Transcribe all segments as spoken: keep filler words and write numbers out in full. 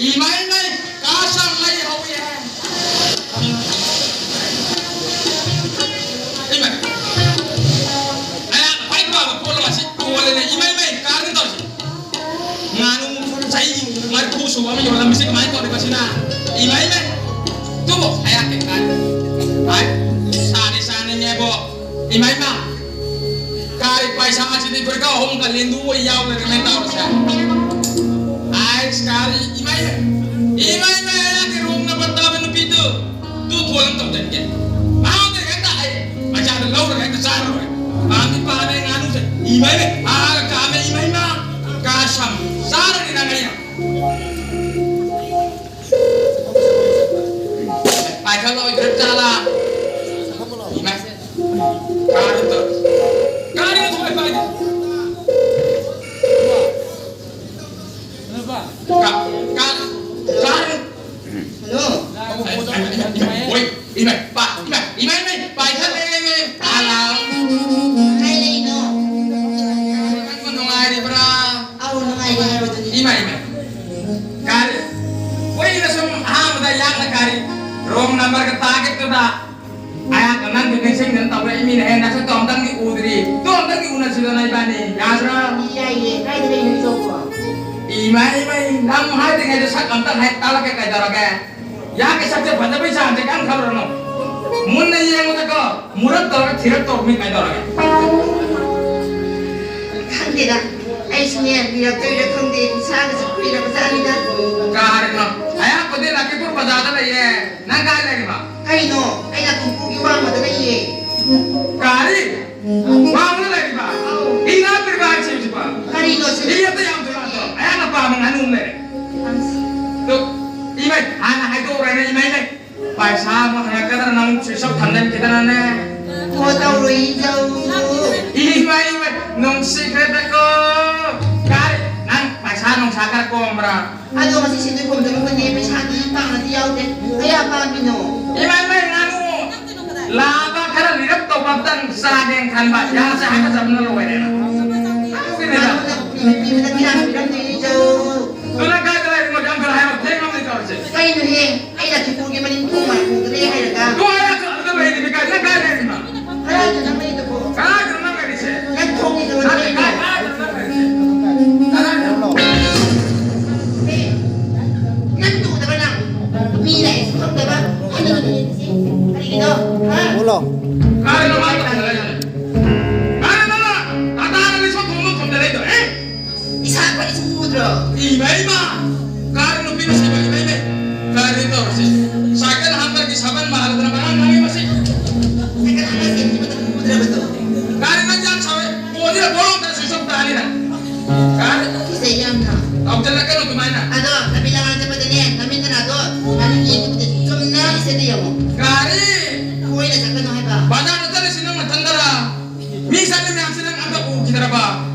ꯏꯃꯥꯏ, ꯏꯃꯥꯏ, ꯀꯥ ꯁꯥꯝ ꯃꯩ ꯍꯧꯏ ꯍꯥꯏ꯫ ꯏꯃꯥꯏ꯫ ꯑꯩꯍꯥꯛꯅ ꯈ꯭ꯋꯥꯏ ꯄꯥꯝꯕ ꯄꯣꯠꯂꯝ ꯑꯁꯤ ꯀꯣꯜꯂꯦꯅꯦ꯫ ꯏꯃꯥꯏ, ꯏꯃꯥꯏ, ꯀꯥꯔꯒ ꯇꯧꯔꯤꯁꯤ꯫ ꯉꯥꯅꯨ ꯆꯍꯤ ꯃꯔꯤꯐꯨ ꯁꯨꯕ ꯑꯃ ꯌꯣꯜꯂꯝꯃꯤꯁꯤ ꯀꯃꯥꯏꯅ ꯇꯧꯔꯤꯕ ꯁꯤꯅ? ꯏꯃꯥꯏ, ꯏꯃꯥꯏ꯫ ꯑꯗꯨꯕꯨ ꯑꯩꯍꯥꯛꯀꯤ ꯀꯥꯔꯤ꯫ ꯍꯥꯏ, ꯁꯥꯅꯤ, ꯁꯥꯅꯤꯡꯉꯦꯕꯣ꯫ ꯏꯃꯥ, ꯏꯃꯥ, ꯀꯥꯔꯤ ꯄꯩꯁꯥ ꯑꯁꯤꯗꯤ ꯐꯨꯔꯤꯠ ꯑꯍꯨꯝ ꯀꯥꯂꯦꯟꯗꯨ ꯑꯣꯏ ꯌꯥꯎ ꯂꯩꯔꯝꯃꯦ ꯇꯧꯔꯤꯁꯦ꯫ ꯑꯥꯏꯁ ꯀꯥꯔꯤ, ꯏꯃꯥ, ꯏꯃꯥ, ꯏꯃꯥ, ꯏꯃꯥ, ꯑꯩꯒꯤ ꯔꯣꯡꯅ ꯄꯠꯇꯥꯕ ꯅꯨꯄꯤꯗꯨ, ꯇꯨ ꯊꯣꯛꯂꯝ ꯇꯧꯗꯅꯤꯡꯒꯦ꯫ ꯃꯉꯣꯟꯗ ꯍꯦꯛꯇ ꯑꯩ ꯃꯆꯥꯗ ꯂꯧꯔꯒ ꯍꯦꯛꯇ ꯆꯥꯔꯨꯔꯦ꯫ ꯄꯥꯝꯗꯤ ꯄꯥꯝꯃꯦ ꯉꯥꯅꯨꯁꯦ꯫ ꯏꯃꯥ, ꯏꯃꯥ, ꯑꯥ, ꯀꯥꯃꯦ, ꯏꯃꯥ, ꯏꯃꯥ, ꯀꯥ ꯁꯝ ꯆꯥꯔꯅꯤ ꯅꯪ ꯑꯩ꯫ ꯄꯥꯏꯈꯠꯂꯣꯏꯗ꯭ꯔ ꯖꯥꯠꯂꯥ? ꯏꯃꯥ꯫ ꯀꯥꯔꯤꯗꯣ, ꯀꯥꯔꯤꯗꯣ ꯊꯣꯛꯑꯦ ꯄꯥꯏꯗꯦ꯫ ꯀꯥ-, ꯀꯥ-, ꯀꯥꯔꯤ-, ꯍꯜꯂꯣ꯫ ꯑꯣꯏ, ꯏꯃꯥ, ꯄꯥ-, ꯏꯃꯥ, ꯏꯃꯥ, ꯏꯃꯥ, ꯄꯥꯏꯈꯠꯂꯦ, ꯏꯃꯥ꯫ ꯍꯜꯂꯣ꯫ ꯀꯥꯏ ꯂꯩꯅꯣ? ꯅꯪꯕꯨ ꯅꯨꯡꯉꯥꯏꯔꯤꯕ꯭ꯔꯥ? ꯑꯧ, ꯅꯨꯡꯉꯥꯏꯔꯤ ꯍꯥꯏꯕꯗꯨꯅꯤ꯫ ꯏꯃꯥ, ꯏꯃꯥ꯫ ꯀꯥꯔꯤ, ꯀꯨꯏꯅ ꯁꯨꯝ ꯑꯍꯥꯟꯕꯗ ꯌꯥꯝꯅ ꯀꯥꯔꯤ, wrong number ꯒ target ꯇꯨꯗ ꯑꯩꯍꯥꯛꯅ ꯅꯪꯕꯨ ꯅꯤꯡꯁꯤꯡꯗꯅ ꯇꯧꯔꯛꯏ ꯃꯤꯅꯦ꯫ ꯅꯁꯛꯇꯣ ꯑꯝꯇꯪꯗꯤ ꯎꯗ꯭ꯔꯤ꯫ ꯇꯨ ꯑꯝꯇꯪꯗꯤ ꯎꯅꯁꯤꯗꯅ ꯏꯕꯥꯅꯤ꯫ ꯌꯥꯗ꯭ꯔꯥ? ꯌꯥꯏꯌꯦ꯫ ꯀꯥꯏꯗ ꯂꯩꯅꯣ ꯏꯆꯧꯕꯣ? ꯏꯃꯥ, ꯏꯃꯥ, ꯅꯪ ꯍꯥꯏꯗ꯭ꯔꯤꯉꯩꯗ ꯁꯛ ꯑꯝꯇꯪ ꯍꯥꯏ ꯇꯥꯛꯂꯛꯀꯦ ꯀꯩꯗꯧꯔꯒꯦ? ꯌꯥꯒꯤ ꯁꯛꯁꯦ ꯐꯖꯕꯩ ꯆꯥꯡꯁꯦ ꯀꯩꯝ ꯈꯜꯂꯨꯔꯅꯨ꯫ ꯃꯨꯟꯅ ꯌꯦꯡꯉꯨꯗꯀꯣ, ꯃꯨꯔꯞ ꯇꯧꯔꯒ ꯊꯤꯔꯞ ꯇꯧꯔꯛꯃꯤ ꯀꯩꯗꯧꯔꯒꯦ? ꯈꯪꯗꯦꯗ, ꯑꯩꯁꯨꯅꯦ, ꯂꯤꯔꯛꯇꯣꯏꯔ ꯈꯪꯗꯦ, ꯏꯁꯥꯒꯁꯦ ꯀꯨꯏꯔꯕ ꯖꯥꯠꯅꯤꯗ꯫ ꯀꯥꯔꯤꯅꯣ? ꯑꯌꯥꯝꯕꯗꯤ ꯂꯛꯈꯤꯄꯨꯔ ꯕꯖꯥꯔꯗ ꯂꯩꯌꯦ꯫ ꯅꯪ ꯀꯥꯏ ꯂꯩꯔꯤꯕ? ꯀꯩꯅꯣ? ꯑꯩ ꯂꯛꯈꯤꯄꯨꯔꯒꯤ ꯋꯥꯡꯃꯗ ꯂꯩꯌꯦ꯫ ꯀꯥꯔꯤ? ꯋꯥꯡꯃꯗ ꯂꯩꯔꯤꯕ? ꯑꯧ꯫ ꯏꯅꯥꯛ ꯈꯨꯟꯕ ꯍꯥꯏꯁꯤꯕ? ꯀꯔꯤꯅꯣ ꯁꯤ? ꯃꯤ ꯑꯝꯇ ꯌꯥꯝ ꯊꯨꯔꯛꯑꯣ꯫ ꯑꯌꯥꯝꯕ ꯄꯥꯝꯕ ꯉꯥꯅꯨ ꯑꯃ ꯂꯩꯔꯦ꯫ ꯑꯁ꯫ ꯑꯗꯨ, ꯏꯃꯩ, ꯍꯥꯟꯅ ꯍꯥꯏꯗꯣꯛꯎꯔꯦꯅꯦ, ꯏꯃꯩ, ꯏꯃꯩ꯫ ꯄꯩꯁꯥ ꯑꯃꯨꯛ ꯍꯪꯉꯛꯀꯗ꯭ꯔꯥ ꯅꯪ switch off ꯊꯝꯖꯤꯟꯈꯤꯗꯅꯅꯦ꯫ ꯍꯣ, ꯇꯧꯔꯣꯏ, ꯏꯆꯧ꯫ ꯏꯃꯥ, ꯏꯃꯥ, ꯅꯨꯡꯁꯤꯈ꯭ꯔꯦꯗꯀꯣ꯫ ꯀꯥꯏ, ꯅꯪ ꯄꯩꯁꯥ ꯅꯨꯡꯁꯥ ꯈꯔ ꯀꯣꯝꯕ꯭ꯔꯥ? ꯑꯗꯣ ꯉꯁꯤ ꯁꯦꯟꯗꯣꯏ ꯈꯣꯝꯖꯕ ꯈꯣꯠꯅꯤ ꯄꯩꯁꯥꯗꯤ ꯄꯥꯡꯅꯗꯤ ꯌꯥꯎꯗꯦ꯫ ꯀꯌꯥ ꯄꯥꯝꯃꯤꯅꯣ? ꯏꯃꯥ, ꯏꯃꯥ, ꯉꯥꯅꯨ ꯂꯥꯕ ꯈꯔ ꯂꯤꯔꯞ ꯇꯧꯕ ꯑꯝꯇꯪ ꯆꯥꯒꯦꯅ ꯈꯟꯕ꯫ ꯌꯥꯁꯦ ꯍꯥꯏꯒꯠꯆꯕꯅ ꯂꯣꯏꯔꯦ꯫ ꯑꯗꯨꯒꯤꯅꯤꯗ꯫ ꯉꯥꯅꯨꯅ ꯄꯤꯕꯗ ꯀꯌꯥ ꯄꯤꯔꯝꯗꯣꯏꯅꯣ, ꯏꯆꯧ? ꯑꯗꯨ ꯅꯪ ꯀꯥꯏꯗ ꯂꯩꯔꯤꯅꯣ? ꯌꯥꯝ ꯊꯨꯅ ꯍꯥꯏꯔꯛꯑꯣ꯫ ꯀꯩꯅꯣꯍꯦ, ꯑꯩꯅ ꯈꯤꯇꯣꯡꯒꯤ ꯃꯅꯤꯡ ꯊꯣꯡ ꯃꯥꯏ ꯄꯨꯗ꯭ꯔꯦ ꯍꯥꯏꯔꯒ꯫ ꯅꯪ ꯍꯥꯏꯔꯛꯑꯣ, ꯑꯗꯨꯗ ꯂꯩꯔꯤꯗꯤ ꯀꯥꯏ, ꯅꯪ ꯀꯥꯏ ꯂꯩꯔꯤꯅꯣ? ꯀꯗꯥꯏꯗꯅꯣ ꯅꯪ ꯂꯩꯔꯤꯁꯦ? ꯀꯥꯏꯗꯅꯣ ꯅꯪ ꯂꯩꯔꯤꯁꯦ? ꯅꯪ ꯊꯣꯡꯒꯤꯗ ꯅꯪ ꯂꯩꯔꯤꯅꯦ꯫ ꯀꯥꯏ, ꯀꯥꯏꯗꯅꯣ ꯅꯪ ꯂꯩꯔꯤꯁꯦ? ꯀꯗꯥꯏꯗꯅꯣ? ꯑꯦ, ꯅꯪ ꯇꯨꯗꯕ ꯅꯪ? ꯃꯤ ꯂꯥꯛꯑꯦꯁꯨ ꯈꯪꯗꯕ꯫ ꯍꯟꯗꯛ ꯅꯨꯃꯤꯠꯁꯤ ꯀꯔꯤꯒꯤꯅꯣ? ꯍꯥ? ꯍꯜꯂꯣ꯫ ꯀꯥꯏꯗꯅꯣ ꯃꯥ ꯇꯧꯔꯒ ꯂꯩꯔꯤꯁꯦ? ꯀꯥꯏꯗꯅꯣ ꯅꯪ? ꯅꯇꯥꯅ ꯂꯤꯁꯣ ꯊꯣꯡꯕ ꯈꯨꯝꯗ ꯂꯩꯗꯣ, ꯑꯦ? ꯏꯁꯥ ꯀꯔꯤꯁꯨ ꯎꯗ꯭ꯔꯣ? ꯏꯃꯥ, ꯏꯃꯥ! ꯀꯥꯔꯤ ꯅꯨꯄꯤꯅ ꯁꯤꯕ, ꯏꯃꯥ, ꯏꯃꯥ! ꯀꯥꯔꯤ ꯇꯧꯔꯁꯤ? ꯁꯥꯏꯀꯜ ꯍꯥꯝꯕꯔꯒꯤ ꯁꯥꯕꯟ ꯃꯥꯜꯂꯗꯅ ꯃꯔꯥꯡ ꯉꯥꯡꯉꯤ ꯃꯁꯤ꯫ ꯁꯥꯏꯀꯜ ꯍꯥꯝꯕ ꯁꯦꯝꯈꯤꯕꯗ ꯎꯗ꯭ꯔꯕꯗꯣ? ꯀꯥꯔꯤ ꯅꯪ ꯌꯥꯝ ꯁꯥꯎꯋꯦ꯫ ꯐꯣꯟꯁꯤꯅ ꯕꯣꯂꯣꯝꯗ ꯁ꯭ꯋꯤꯆ ꯑꯣꯐ ꯇꯥꯔꯅꯤ ꯅꯪ꯫ ꯀꯥꯔꯤ? ꯀꯤꯖꯩ ꯌꯥꯝꯅ꯫ ꯇꯧꯁꯤꯜꯂꯛꯀꯅꯨ ꯑꯗꯨꯃꯥꯏꯅ꯫ ꯑꯗꯣ ꯂꯝꯕꯤ ꯂꯝꯂꯥꯡ ꯆꯠꯄꯗꯅꯦ, ꯅꯃꯤꯠ ꯅꯅꯥꯗꯣ ꯃꯅꯤꯡ ꯌꯦꯡꯗꯕꯤꯗ ꯆꯨꯝꯅ ꯏꯁꯩꯗ ꯌꯦꯡꯉꯣ꯫ ꯀꯥꯔꯤ? ꯀꯣꯏꯅ ꯆꯠꯀꯅꯨ ꯍꯥꯏꯕ꯫ ꯕꯖꯥꯔꯗ ꯆꯠꯂꯤꯁꯤ ꯅꯪ ꯅꯊꯟꯗꯔꯥ? ꯃꯤ ꯆꯠꯂꯤ ꯃꯌꯥꯝꯁꯤ ꯅꯪ ꯑꯝꯇ ꯎꯈꯤꯗ꯭ꯔꯕ?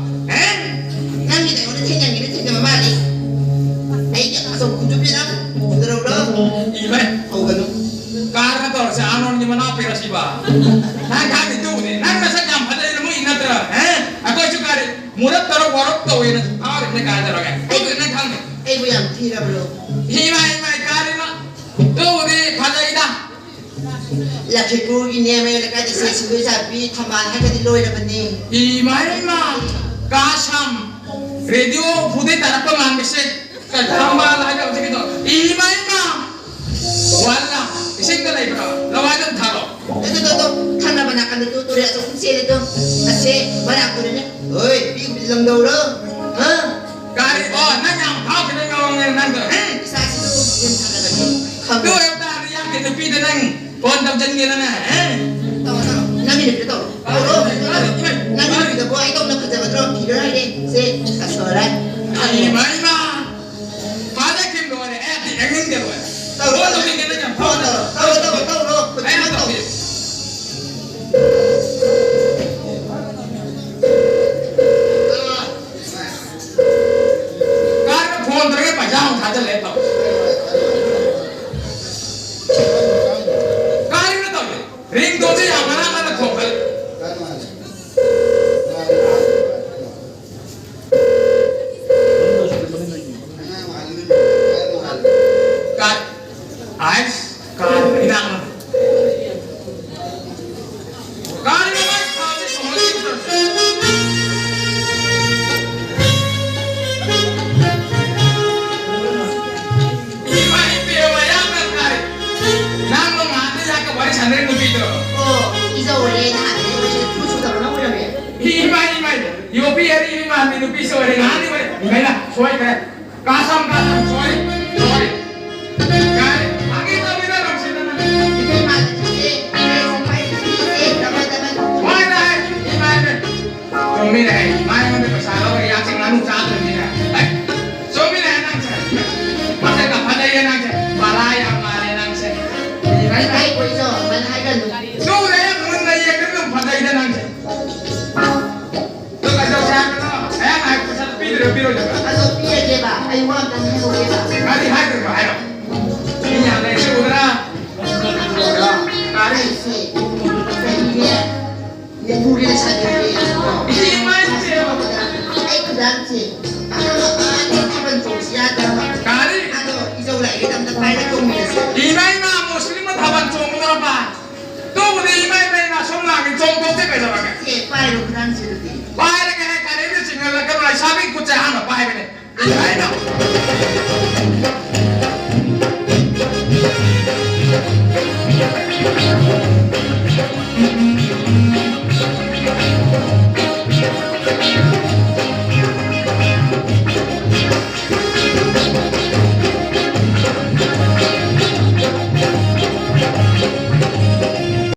ꯑꯦ? ꯅꯪꯒꯤꯗ ꯑꯩꯉꯣꯟꯗ ꯊꯦꯡꯅꯈꯤꯅ ꯊꯦꯡꯅꯕ ꯃꯥꯜꯂꯤ꯫ ꯑꯩꯒꯤ ꯑꯆꯧꯕ ꯈꯨꯟꯗꯨꯕꯤ ꯅꯪ ꯎꯗ꯭ꯔꯕ꯭ꯔꯣ? ꯏꯃꯩ! ꯍꯧꯒꯅꯨ꯫ ꯀꯥꯔꯅ ꯇꯧꯔꯁꯦ, ꯑꯥꯔꯅꯣꯜꯒꯤ ꯃꯅꯥꯎꯄꯤꯔꯣ ꯁꯤꯕ? ꯅꯪ ꯈꯪꯉꯤꯗꯨꯕꯨꯗꯤ꯫ ꯅꯪ ꯅꯁꯛ ꯌꯥꯝ ꯐꯖꯩꯅ ꯃꯣꯏ ꯅꯠꯇ꯭ꯔꯥ? ꯑꯦ? ꯑꯩꯈꯣꯏꯁꯨ ꯀꯥꯔꯤ ꯃꯨꯔꯞ ꯇꯧꯔ ꯋꯥꯔꯞ ꯇꯧꯋꯦꯅ ꯐꯥꯎꯔꯤꯕꯅꯦ ꯀꯥꯏ ꯇꯧꯔꯒꯦ? ꯑꯗꯨꯕꯨꯗꯤ ꯅꯪ ꯈꯪꯉꯦ꯫ ꯑꯩꯕꯨ ꯌꯥꯝ ꯊꯤꯔꯕ꯭ꯔꯣ? ꯏꯃꯥꯏ, ꯏꯃꯥꯏ, ꯀꯥꯔꯤꯅ꯫ ꯑꯗꯨꯕꯨꯗꯤ ꯐꯖꯩꯗ꯫ ꯂꯛꯈꯤꯄꯨꯔꯒꯤ ꯅꯦꯝꯃꯩ ꯂꯩꯀꯥꯏꯗ ꯁꯦ ꯁꯤꯡꯗꯣꯏ ꯆꯥꯕꯤ ꯊꯝꯕꯥꯜ ꯍꯥꯏꯕꯗꯤ ꯂꯣꯏꯔꯕꯅꯤ꯫ ꯏꯃꯥ, ꯏꯃꯥ, ꯀꯥꯁꯝ, ꯔꯦꯗꯤꯑꯣ ꯎꯐꯨꯗꯩ ꯇꯥꯔꯛꯄ ꯃꯥꯟꯕꯁꯦ ꯊꯝꯕꯥꯜ ꯍꯥꯏꯕ ꯍꯧꯖꯤꯛꯀꯤꯗꯣ꯫ ꯏꯃꯥ, ꯏꯃꯥ, ꯋꯥꯜꯂ, ꯏꯁꯤꯡꯗ ꯂꯩꯕ꯭ꯔꯣ? ꯂꯋꯥꯏꯗ ꯑꯗꯨꯝ ꯊꯥꯔꯣ꯫ ꯑꯗꯨ, ꯑꯗꯨ, ꯑꯗꯨ, ꯊꯪꯅꯕ ꯅꯥꯀꯟꯗ ꯇꯨ ꯇꯨꯔꯦꯜ ꯑꯆꯧꯕ ꯆꯦꯜꯂꯦ ꯇꯨ꯫ ꯑꯁꯦ ꯕꯔꯥꯛꯇꯨꯔꯤꯅꯦ꯫ ꯍꯣꯏ, ꯄꯤꯛꯄꯗꯤ ꯂꯪꯗꯧꯔꯣ? ꯍꯥ? ꯀꯔꯤ? ꯑꯣ, ꯅꯪ ꯌꯥꯝ ꯐꯥꯎꯈꯤꯕꯩ ꯃꯑꯣꯡꯅꯦ ꯅꯪꯗꯣ, ꯍꯦ? ꯏꯁꯥꯁꯤꯁꯨ ꯌꯦꯟ ꯊꯥꯅꯕꯅꯤ꯫ ꯈꯪꯗꯦ꯫ ꯑꯗꯨ ꯑꯣꯏꯕ ꯇꯥꯔꯗꯤ ꯌꯥꯝꯒꯤ ꯅꯨꯄꯤꯗ ꯅꯪ ꯐꯣꯟ ꯇꯧꯁꯤꯟꯒꯦꯗꯅ, ꯍꯦ? ꯇꯧꯔꯣ, ꯇꯧꯔꯣ꯫ ꯅꯪꯒꯤ ꯅꯨꯄꯤꯗ ꯇꯧꯔꯣ꯫ ꯇꯧꯔꯣ, ꯇꯧꯔꯣ꯫ ꯅꯪꯒꯤ ꯅꯨꯄꯤꯗꯕꯨ ꯑꯩꯗꯧꯅ ꯐꯖꯒꯗ꯭ꯔꯣ? ꯐꯤꯔꯣ ꯍꯥꯏꯔꯦ꯫ ꯁꯦ, ꯀꯁꯣꯔ ꯍꯥꯏ꯫ ꯏꯃꯥ, ꯏꯃꯥ! ꯐꯥꯗꯔ ꯈꯤꯝ ꯂꯣꯏꯔꯦ꯫ ꯑꯩ ꯑꯝꯇ ꯌꯦꯡꯅꯤꯡꯗꯦ ꯂꯣꯏꯔꯦ꯫ ꯇꯧꯔꯣ, ꯐꯣꯟ ꯇꯧꯔꯣ꯫ ꯇꯧꯁꯤꯟꯒꯦꯗ ꯌꯥꯝ ꯐꯣꯟ ꯇꯧꯔꯣ꯫ ꯇꯧꯔꯣ, ꯇꯧꯔꯣ, ꯇꯧꯔꯣ꯫ ꯑꯩ ꯑꯝꯇ ꯇꯧꯁꯤꯟꯒꯦ꯫ ꯀꯥꯔꯒ ꯐꯣꯟ ꯇꯧꯔꯒ ꯄꯩꯁꯥ ꯑꯃꯨꯛ ꯊꯥꯖꯤꯜꯂꯦ ꯇꯧ꯫ ꯀꯥꯔꯤꯅꯣ ꯇꯧꯔꯤ? ꯔꯤꯡꯇꯣꯟꯁꯦ ꯌꯥꯝ ꯉꯔꯥꯡ ꯉꯟꯅ ꯈꯣꯡꯒꯠꯂꯦ꯫ ꯀꯥꯔꯤꯕ ꯏꯅꯥꯛ ꯀꯥꯔꯤꯕ ꯃꯥꯏ ꯊꯥꯕꯗꯤ ꯁꯣꯍꯜꯂꯤ꯫ ꯏꯃꯥ ꯏꯕꯦꯝꯃ ꯌꯥꯝꯅ ꯀꯥꯔꯤ꯫ ꯅꯪ ꯅꯣꯡꯉꯥꯟꯗ ꯌꯥꯛꯀ ꯋꯥꯔꯤ ꯁꯥꯟꯅꯔꯤ ꯅꯨꯄꯤꯗꯣ꯫ ꯑꯣ, ꯏꯖꯧꯔꯦ ꯅꯍꯥꯟꯗꯩ ꯋꯥꯔꯤ ꯁꯨ ꯁꯨꯗꯕ ꯅꯪ ꯑꯣꯏꯔꯝꯃꯦ꯫ ꯏꯃꯥ ꯏꯃꯥ ꯌꯣꯄꯤ ꯑꯔꯤ ꯏꯃꯥ ꯅꯨꯄꯤ ꯁꯣꯏꯔꯦ ꯅꯍꯥꯟꯗꯤ ꯋꯥꯔꯤ ꯏꯃꯥꯏꯅ ꯁꯣꯏꯈ꯭ꯔꯦ꯫ ꯀꯥꯁꯝ, ꯀꯥꯁꯝ, sorry, sorry. ꯌꯥꯔꯦ, ꯐꯥꯒꯤ ꯇꯧꯕꯤꯔꯣ, ꯅꯨꯡꯁꯤꯗꯅ꯫ ꯏꯕꯦꯝꯃ, ꯏꯆꯦ, ꯏꯆꯦ, ꯏꯆꯦ, ꯇꯃꯥꯏ, ꯇꯃꯥꯏ꯫ ꯍꯣꯏ, ꯇꯥꯏ, ꯏꯃꯥꯏꯅꯦ꯫ ꯆꯨꯝꯃꯤꯅꯦ, ꯃꯥꯏꯉꯣꯟꯗ ꯄꯩꯁꯥ ꯂꯧꯔꯒ ꯌꯥꯝ ꯆꯤꯡ ꯉꯥꯅꯨ ꯆꯥꯗꯣꯏꯅꯤꯅꯦ꯫ ꯑꯦ, ꯆꯨꯝꯃꯤꯅꯦ ꯅꯪꯁꯦ꯫ ꯃꯁꯛꯀ ꯐꯖꯩꯌꯦ ꯅꯪꯁꯦ꯫ ꯃꯔꯥ ꯌꯥꯝ ꯃꯥꯜꯂꯦ ꯅꯪꯁꯦ꯫ ꯏꯃꯥꯏ, ꯏꯃꯥꯏ꯫ ꯏꯃꯥꯏ, ꯀꯣꯏꯁꯣ, ꯑꯗꯨꯃꯥꯏꯅ ꯍꯥꯏꯒꯅꯨ꯫ ꯆꯨꯝꯃꯦ, ꯃꯨꯟꯅ ꯌꯦꯡꯉꯒ ꯑꯗꯨꯝ ꯐꯖꯩꯗ ꯅꯪꯁꯦ꯫ ꯑꯗꯣ ꯀꯩꯗꯧꯁꯦ ꯍꯥꯏꯕꯅꯣ? ꯑꯩꯍꯥꯛ ꯍꯥꯏꯕ ꯄꯩꯁꯥꯗꯣ ꯄꯤꯗꯣꯏꯔꯣ ꯄꯤꯔꯣꯏꯗꯣꯏꯔꯣ? ꯑꯗꯣ ꯄꯤꯔꯒꯦꯕ꯫ ꯑꯩ ꯋꯥ ꯑꯝꯇꯪ ꯍꯥꯏꯍꯧꯒꯦꯕ꯫ ꯀꯔꯤ ꯍꯥꯏꯗꯣꯏꯕ ꯍꯥꯏꯔꯣ? ꯃꯤ ꯌꯥꯝ ꯂꯩꯔꯤꯁꯦ ꯎꯗ꯭ꯔꯥ? ꯀꯔꯤ? ꯑꯩꯁꯦ ꯆꯍꯤꯅꯦ ꯅꯤꯐꯨꯒꯤ ꯂꯩꯁꯥꯕꯤꯅꯦ꯫ ꯏꯃꯥꯏ ꯄꯦꯝꯃ! ꯑꯩ ꯈꯨꯗꯥꯡꯁꯦ ꯑꯥ ꯊꯥꯕꯜ ꯆꯣꯡꯁꯤ ꯌꯥꯗ꯭ꯔꯕ? ꯀꯔꯤ? ꯑꯗꯣ ꯏꯖꯧ ꯂꯥꯛꯏꯉꯩꯗ ꯑꯝꯇ ꯄꯥꯏꯔ ꯆꯣꯡꯃꯤꯟꯅꯁꯤ꯫ ꯏꯃꯥꯏ ꯏꯃꯥ! ꯃꯨꯁꯂꯤꯝꯅ ꯊꯥꯕꯜ ꯆꯣꯡꯒꯗ꯭ꯔꯕ? ꯇꯧꯕꯗꯤ ꯏꯃꯥꯏ ꯏꯃꯥꯏ ꯏꯃꯥ ꯁꯣꯝ ꯂꯥꯛꯑꯒꯦ ꯆꯣꯡꯊꯣꯛꯁꯦ ꯀꯩꯗꯧꯔꯒꯦ? ꯑꯦ, ꯄꯥꯏꯔꯣ ꯈꯨꯗꯥꯡꯁꯤꯗꯗꯤ꯫ ꯄꯥꯏꯔꯒꯦ ꯍꯥꯏ ꯀꯥꯟꯗ ꯑꯩꯅ ꯆꯤꯡꯍꯜꯂꯛꯀꯗ꯭ꯔꯥ? ꯂꯩꯁꯥꯕꯤ ꯈꯨꯠꯁꯦ ꯑꯍꯥꯟꯕ ꯄꯥꯏꯕꯅꯦ꯫ ꯏꯃꯥꯏ ꯏꯃꯥ!